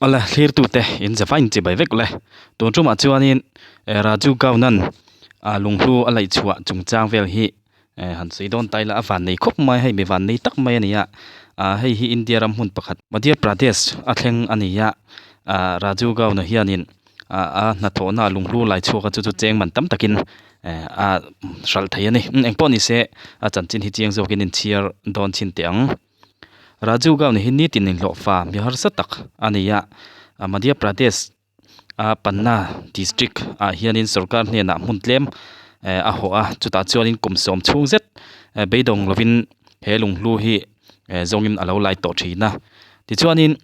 Awle thlirtute in za vain chibai vek ule tun tumah chuanin eh Raju Gaunan ah lunghlu a laih chhuah chungchang vel hi eh han sawi dawn ta ila a van nei khawp mai a hei mi van nei tak mai a ni a ah hei hi India ram hmun pakhat Madhya Pradesh a thleng a ni a ah Raju Gauna hianin ah a hnathawhna lunghlu lai chhuak a chu chu cheng man tam takin eh a hralh thei a ni engpawh ni se a chanchin hi chiang zawkin inchhiar dawn chhin teh ang. Raju Gaon hi nitin inhlawhfa mi harsa tak a ni a, Madhya Pradesh a Panna district ah hianin sorkar hnenah hmun tlem eh a hawh a, chutah chuanin kum sawm chhung zet beidawng lovin he lunghlu hi eh zawngin a lo lai tawh thin a. Tichuanin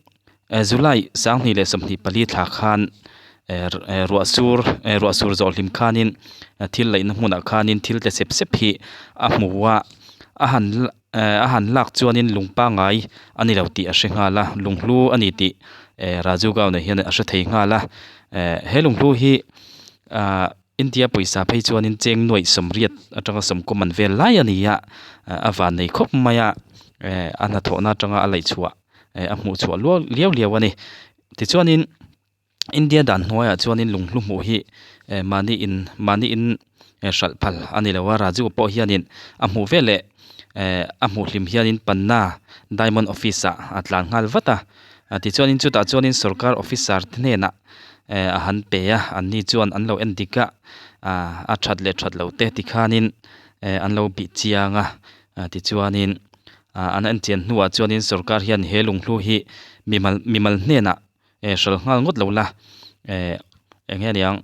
eh July 2024 thla khan eh ruah sur eh ruah sur zawh hlim khanin thil laihna hmunah khanin thil tle sep sep hi a hmu a, a han Eh a han lak chuanin lung pangai a ni lo tih a hre nghal a lunghlu a ni tih eh Raju Gaon ah hian a hre thei nghal a eh he lunghlu hi ah India pawisa phei chuanin cheng nuaih sawmriat atanga sawmkaw man vel lai a ni a a van nei khawp mai a eh a hnathawhna atanga a laih chhuah eh a hmuh chhuah luau liau liau a ni tichuanin. India dan hnuaiah chuanin lunghlu hmuh hi eh mahni in mahni in eh hralh phal a ni lo a Raju pawh hianin a hmuh veleh eh a hmuh hlim hianin Panna diamond office ah a tlan nghal vat a tichuanin chutah chuanin sorkar officer te hnenah eh a han pe a an ni chuan an lo en dik a ah a that leh that loh te tikhanin eh an lo bih chiang a tichuanin ah an en chian hnuah chuanin sorkar hian he lunghlu hi mimal mimal hnenah. eh hral nghal ngawt lo la eh eng nge niang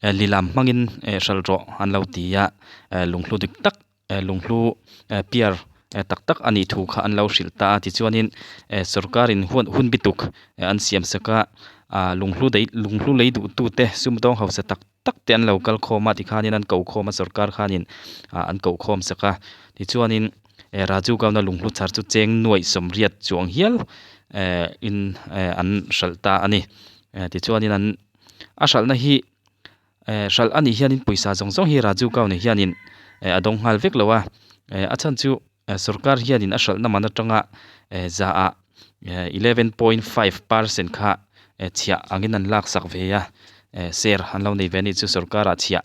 eh lilam hmangin eh hral rawh an lo ti a eh lunghlu dik tak eh lunghlu eh piar eh tak tak a nih thu kha an lo hrilh ta a tichuanin eh sawrkarin huan hun bi tuk eh an siam sak a ah lunghlu dei lunghlu lei duh tu te sumdawng hausa tak tak te an lo kal khawm a tikhanin an ko khawm a sawrkar khanin ah an ko khawm sak a tichuanin eh Raju Gaon-a lunghlu char chu cheng nuaih sawmriat chuang hial eh in eh an hralh ta a ni eh tichuanin an a hralhna hi eh hralh anih hianin pawisa zawng zawng hi Raju Gaon-a hianin eh a dawng nghal vek lo a eh a chhan chu eh sawrkar hianin a hralhna man atanga eh za ah eh 11.5 percent kha eh chhiah angin an laksak ve a eh share an lo nei ve a nih chu sawrkarah chhiah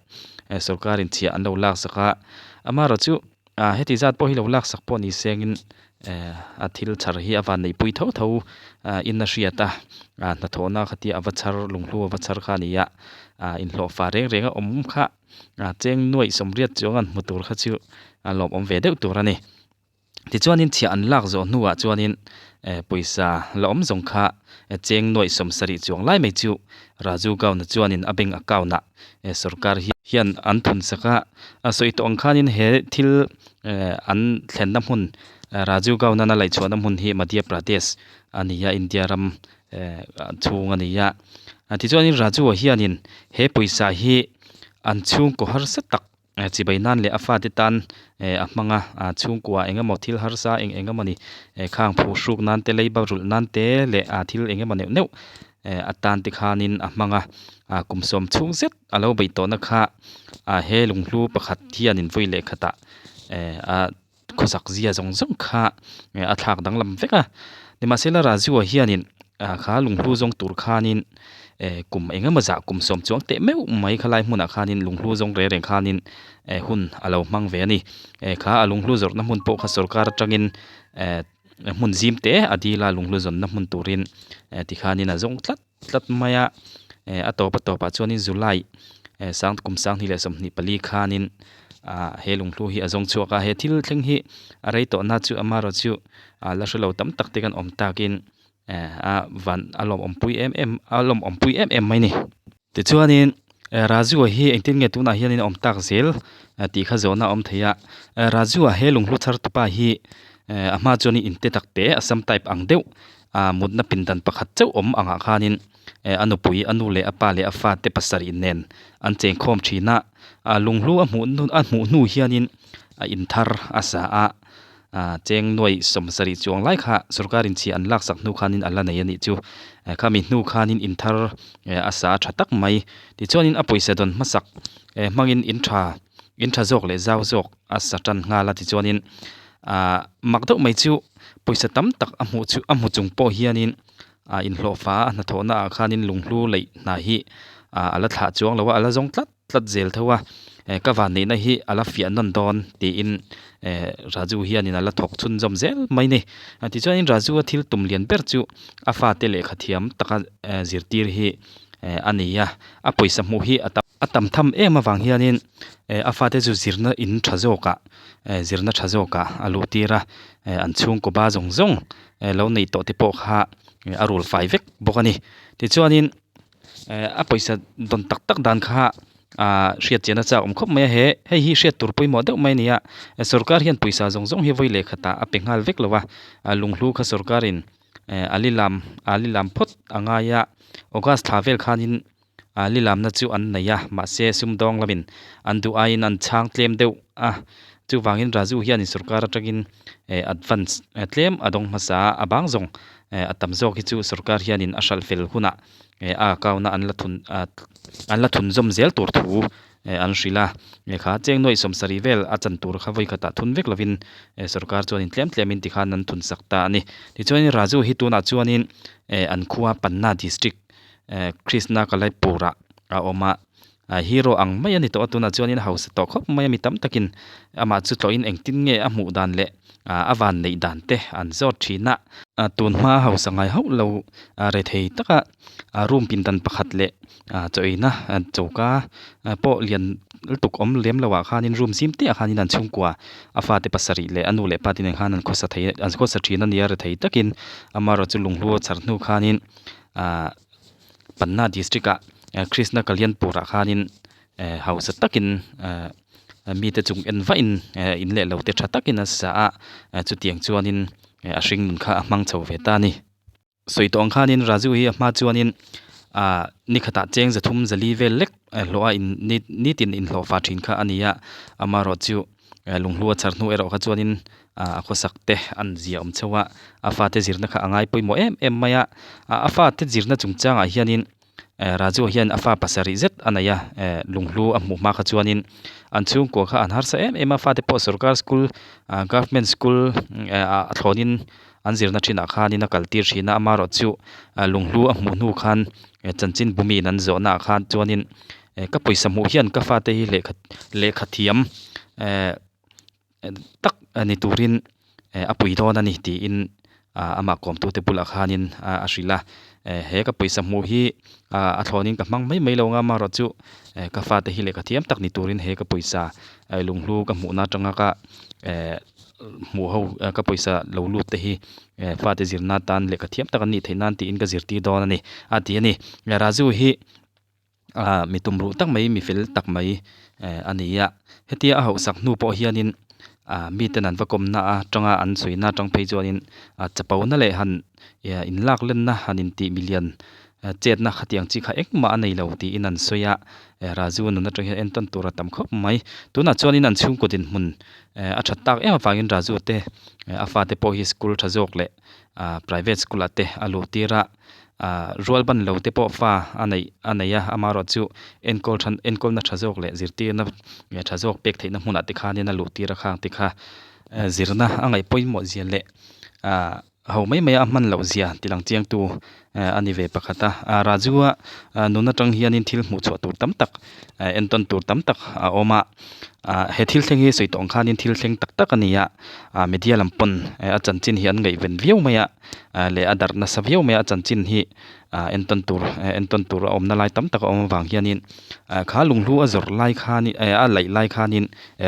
eh sawrkarin chhiah an lo laksak a amaherawhchu. Ah heti zat pawh hi lo laksak pawh ni sengin eh a thil chhar hi a van neihpui tho tho ah in a hriat a ah hnathawhna khatia a va chhar lunghlu a va chhar kha a ni a ah inhlawh fa reng reng a awm kha ah cheng nuaih sawmriat chuang an hmu tur kha chu a lawmawm ve deuh tur a ni tichuanin chhiah an lak zawh hnuah chuanin eh pawisa la awm zawng kha cheng nuaih sawm sarih chuang lai mai chu Raju Gaon-a chuanin a bank account ah eh sorkar hian an thun sak a a sawi tawh ang khanin he thil eh an thlenna hmun Raju Gaon-a a laih chhuahna hmun hi Madhya Pradesh a ni a India ram eh chhung a ni a tichuanin Raju-a hianin he pawisa hi an chhungkaw harsa tak eh chibai nan leh a fate tan eh a hmang a ah chhungkua eng emaw thil harsa eng eng emawni eh khang phuh hruk nan te leiba rulh nan te leh ah thil eng emaw neuh neuh eh atan te khanin a hmang a ah kum sawm chhung zet a lo beih tawhna kha ah he lunghlu pakhat hianin vawi leh khatah eh a khawsak zia zawng zawng kha eh a thlak danglam vek a nimahsela Raju-a hianin ah kha lunghlu zawng tur khanin eh kum eng emaw zah kum sawm chuang teh meuh mai khalai hmunah khanin lunghlu zawng reng reng khanin eh hun a lo hmang ve a ni eh kha a lunghlu zawrhna hmun pawh kha sawrkar atangin eh hmun zim te a dil a lunghlu zawnna hmun turin eh tikhanin a zawng tlat tlat mai a eh a tawp a tawpah chuanin July eh sang kum 2024 khanin ah he lunghlu hi a zawng chhuak a he thil thleng hi a rei tawh na chu amaherawh chu ah la hrelo tam tak te kan awm takin eh a van a lawmawm pui em em a lawmawm pui em em mai a ni. Tichuanin eh Raju-a hi engtin nge tunah hianin a awm tak zel tih kha zawhna a awm thei a eh Raju-a he lunghlu chhar tupa hi eh a hma chuanin inte tak te Assam type ang deuh ah mutna pindan pakhat chauh awm angah khanin eh a nupui a nu leh a pa leh a fate pasarih nen an cheng khawm thin a ah lunghlu a hmuh a hmuh hnu hianin a in thar a sa a ah cheng nuaih sawm sarih chuang lai kha sorkar in chhiah an laksak hnu khanin a la nei a nih chu eh khami hnu khanin in thar eh a sa a tha tak mai tichuanin a pawisa dawn hmasak eh hmangin in tha in tha zawk leh zau zawk a sa tan nghal a tichuanin ah mak deuh mai chu pawisa tam tak a hmuh chu a hmu chung pawh hianin. Ah inhlawhfa a hnathawhna ah khanin lunghlu leih hna hi ah a la thlah chuang lo a a la zawng tlat tlat zel tho a eh ka vanneihna hi a la fiah nawn dawn tiin eh Raju hianin a la thawk chhunzawm zel mai a ni tichuanin Raju a thil tum lian ber chu a fate lehkha thiam taka eh zirtir hi eh a ni a a pawisa hmuh hi a tam a tam tham em avang hianin eh a fate chu zirna in tha zawkah eh zirna tha zawkah a luh tir a eh an chhungkaw ba zawng zawng eh lo neih tawh te pawh kha a rul fai vek bawk a ni tichuanin eh a pawisa dawn tak tak dan kha ah hriat chian a chak awm khawp mai a he hei hi hriat tur pawimawh deuh mai a ni a sorkar hian pawisa zawng zawng hi vawi leh khatah a pe nghal vek lo a ah lunghlu kha sorkarin eh a lilam a lilam phawt a ngai a august thla vel khanin ah lilamna chu an nei a mahse sumdawng lamin an duh aiin an chhang tlem deuh a chuvangin Raju hianin sorkar atangin eh advance tlem a dawng hmasa a a bang zawng eh a tam zawk hi chu sorkar hianin a hralh fel hunah eh a account a an la thun ah an la thun zawm zel tur thu eh an hrilh a lehkha cheng nuaih sawmsarih vel a chan tur kha vawi khatah thun vek lovin eh sorkar chuanin tlem tlemin tikhan an thun sak ta a ni tichuanin Raju hi tunah chuanin eh an khua Panna district eh Krishna Kalaipur ah a awm a ah hero ang mai a ni tawh a tunah chuanin a hausa tawh khawp mai a mi tam takin amah chu tlawhin engtin nge a hmuh dan leh ah a van neih dan te an zawt thin a ah tun hma hausa ngai hauh lo ah rethei taka ah room pindan pakhat leh ah chaw eina choka pawh lian lutuk awm lem lo ah khanin room zim te ah khanin an chhungkua a fate pasarih leh a nu leh pa te nen khan an khawsa thei an khawsa thin a nia rethei takin amaherawhchu chu lunghlu a chhar hnu khanin ah Panna district ah Krishna Kalyanpur ah khanin eh hausa takin eh mite chung en vahin eh in leh lo te tha takin a sa a chutiang chuanin a hring nun kha a hmang chho ve ta a ni. Sawi tawh ang khanin Raju hi a hma chuanin ah ni khatah cheng zathum zali vel lek hlawh a in nitin inhlawh fah thin kha a ni a amaherawhchu eh lunghlu a chhar hnu erawh kha chuanin ah a khawsak te an zia awm chho a a fate zirna kha a ngai pawimawh em em mai a a fate zirna chungchangah hianin eh Raju hian a fa pasarih zet a nei a eh lunghlu a hmuh hma kha chuanin an chhungkua kha an harsa em em a fate pawh sorkar school ah government school eh ah a thlawnin an zirna thinah khanin a kal tir thin a amaherawhchu ah lunghlu a hmuh hnu khan eh chanchin bumin an zawhna ah khan chuanin eh ka pawisa hmuh hian ka fate hi lehkha lehkha thiam eh tak ni turin eh a pui dawn a ni tiin ah amah kawmtute bulah khanin a hrilh a eh he ka pawisa hmuh hi ah a thlawnin ka hmang mai mai lo ang a amaherawhchu eh ka fate hi lehkha thiam tak ni turin he ka pawisa eh lunghlu ka hmuhna atanga ka eh hmuh ho ka pawisa lo lut te hi eh fate zirna atan lehkha thiam tak an nih theih nan tiin ka zirtir dawn a ni a ti a ni Raju hi ah mi tum ruh tak mai mi fel tak mai eh a ni a hetia a hauhsak hnu pawh hianin ah miten an va kawmna atanga an sawi na atang phei chuanin ah chapo na leh han in lak lenna han intih milian chetna khatiang chi kha engmah a nei lo tiin an sawi a eh Raju nun atang hian entawn tur a tam khawp mai tunah chuanin an chhungkaw dinhmun eh a that tak em avangin Raju te a fate pawh hi school tha zawk leh ah private school ah te a luh tir a ah rual ban lo te pawh fa a neih a nei a amaherawhchu enkawl tha enkawlna tha zawk leh zirtirna tha zawk pek theihna hmunah te khanin a luh tir a khang te kha zirna a ngaih pawimawh zia leh ah ho mai mai a hman loh zia ti lang chiang tu a ni ve pakhat a ah Raju a nun atang hianin thil hmuh chhuah tur tam tak entawn tur tam tak a awm a ah he thil thleng hi sawi tawh ang khanin thil thleng tak tak a ni a ah media lam pawn a chanchin hi an ngaihven viau mai a leh a darh nasa viau mai a a chanchin hi ah entawn tur entawn tur a awmna lai tam tak a awm avang hianin ah kha lunghlu a zawrh lai khanin eh a laih lai khanin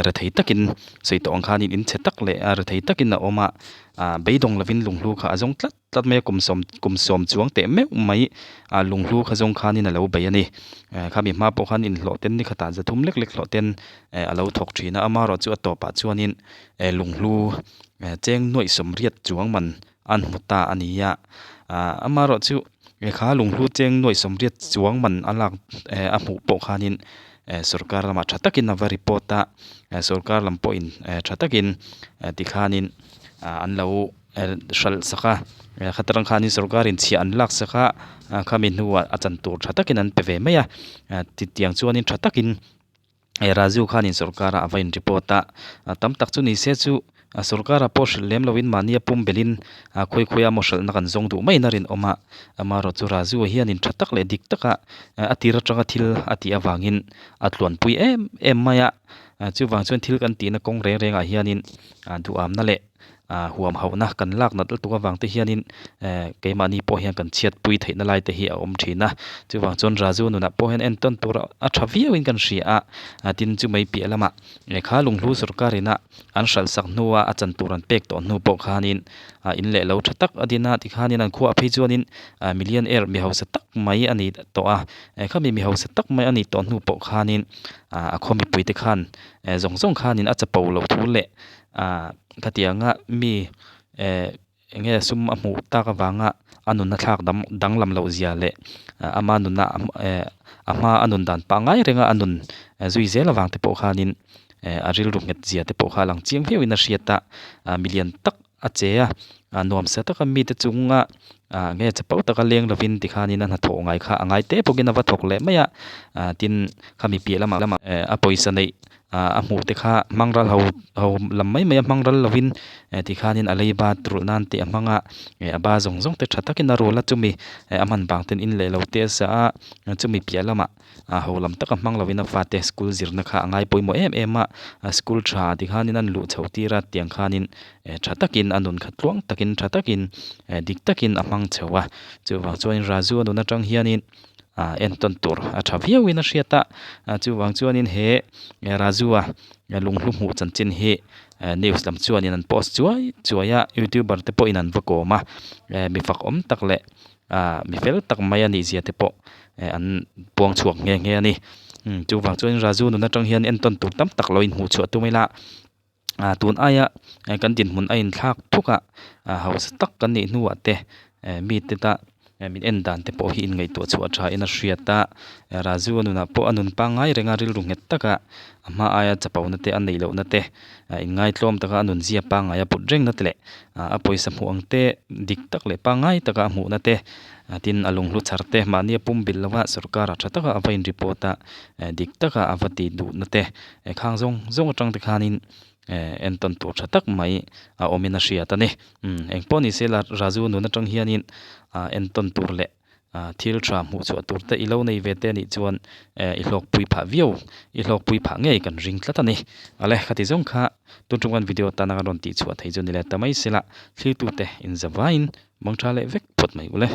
rethei takin sawi tawh ang khanin in chhe tak leh a rethei takin a awm a ah beidawng lovin lunghlu kha a zawng tlat tlat mai a kum sawm kum sawm chuang teh meuh mai ah lunghlu kha zawng khanin a lo bei a ni eh khami hma pawh khan inhlawh ten ni khatah zathum lek lek hlawh ten eh a lo thawk thin a amaherawhchu a tawpah chuanin eh lunghlu eh cheng nuaih sawmriat chuang man an hmu ta a ni a ah amaherawhchu kha lunghlu cheng nuaih sawmriat chuang man a lak eh a hmuh pawh khanin eh sorkar lamah tha takin a va report a eh sorkar lam pawhin eh tha takin eh tikhanin ah an lo hralh sak a eh khatarang khanin sorkarin chhiah an lak sak a ah khami hnuah a chan tur tha takin an pe ve mai a ah titiang chuanin tha takin eh Raju khanin sorkar ah a va in report a ah tam tak chu ni se chu. A sorkar ah pawh hrilh lem loin mahni a pum belhin a khawi khawi a maw hralhna kan zawng duh maiin a rinawm a, amaherawh chu Raju hianin tha tak leh dik taka a tir atanga thil a tih avangin a tluanpui em em mai a, chuvang chuan thil kan tihna kawng reng rengah hianin duhamna leh ah huam hauhna kan lak nat lutuk avang te hianin eh keimahni pawh hian kan chhiatpui theihna lai te hi a awm thin a chuvang chuan Raju nunah pawh hian entawn tur a tha viauin kan hria a ah tin chu mai piah lamah lehkha lunghlu sorkar ina an hralh sak hnua a chan tur an pek tawh hnu pawh khanin ah in leh lo tha tak a din a tikhanin an khuaah phei chuanin ah millionaire mi hausa tak mai a ni tawh a eh khami mi hausa tak mai a nih tawh hnu pawh khanin ah a khaw mipui te khan eh zawng zawng khanin a chapo loh thu leh ah khatianga mi eh eng nge sum a hmuh tak avanga a nunna thlak dam danglam loh zia leh ama nunna eh a hma a nun dan pangngai renga a nun zui zel avang te pawh khanin eh a rilru nghet zia te pawh kha a lang chiang viauin a hriat a ah milian tak a che a ah nuamsa taka mite chunga ah nge chapo taka leng lovin tikhanin a hnathawh ngai kha a ngai te bawkin a va thawk leh mai a ah tin khami piah lamah lamah eh a pawisa neih ah a hmuh te kha hmang ral ho ho lam mai mai a hmang ral lovin eh tikhanin a leiba rulh nan tih a hmang a eh a ba zawng zawng te tha takin a rul a chumi eh a hman vang ten in leh lo te a sa a chumi piah lamah ah ho lam taka hmang lovin a fate school zirna kha a ngai pawimawh em em a a school tha tikhanin an luh chhoh tir a tiang khanin eh tha takin a nun kha tluang takin tha takin eh dik takin a hmang chho a chuvang chuanin Raju a nun atang hianin ah entawn tur a tha viau in a hriat a ah chuvang chuanin he Raju a lunghlu hmuh chanchin hi news lam chuanin an post chuai chuai a youtuber te pawhin an va kawm a eh mi fak awm tak leh ah mi fel tak mai a nih zia te pawh eh an puang chhuak nghe nghe a ni chuvang chuanin Raju nun atang hian entawn tur tam tak lo inhmuh chhuah tum ila. ah tun aia kan dinhmun a inthlak thuk a ah hausa tak kan nih hnuah te eh mite ta min en dan te pawh hi inngaihtuah chhuah tha in a hriat a Raju a nunah pawh a nun pangngai reng a rilru nghet taka a hma aia chapo na te a neih loh na te ah inngaitlawm taka a nun zia pangngai a put reng na te leh ah a pawisa hmuh ang te dik tak leh pangngai taka a hmuh na te ah tin a lunghlu chhar te mahni a pum bilh lova sorkar ah tha taka a va in report a eh dik taka a va tih duh na te. Eh khang zawng zawng atang te khanin eh entawn tur tha tak mai a awmin a hriat a ni umm engpawh ni se la Raju nun atang hianin ah entawn tur leh ah thil tha hmuh chhuah tur te i lo nei ve te anih chuan eh i hlawkpui phah viau i hlawkpui phah ngei kan ring tlat a ni ale khati zawng kha tun tum kan video tana kan rawn tih chhuah thei chu ni leh ta mai se la thlir tute inzavaiin mangtha leh vek phawt mai ule.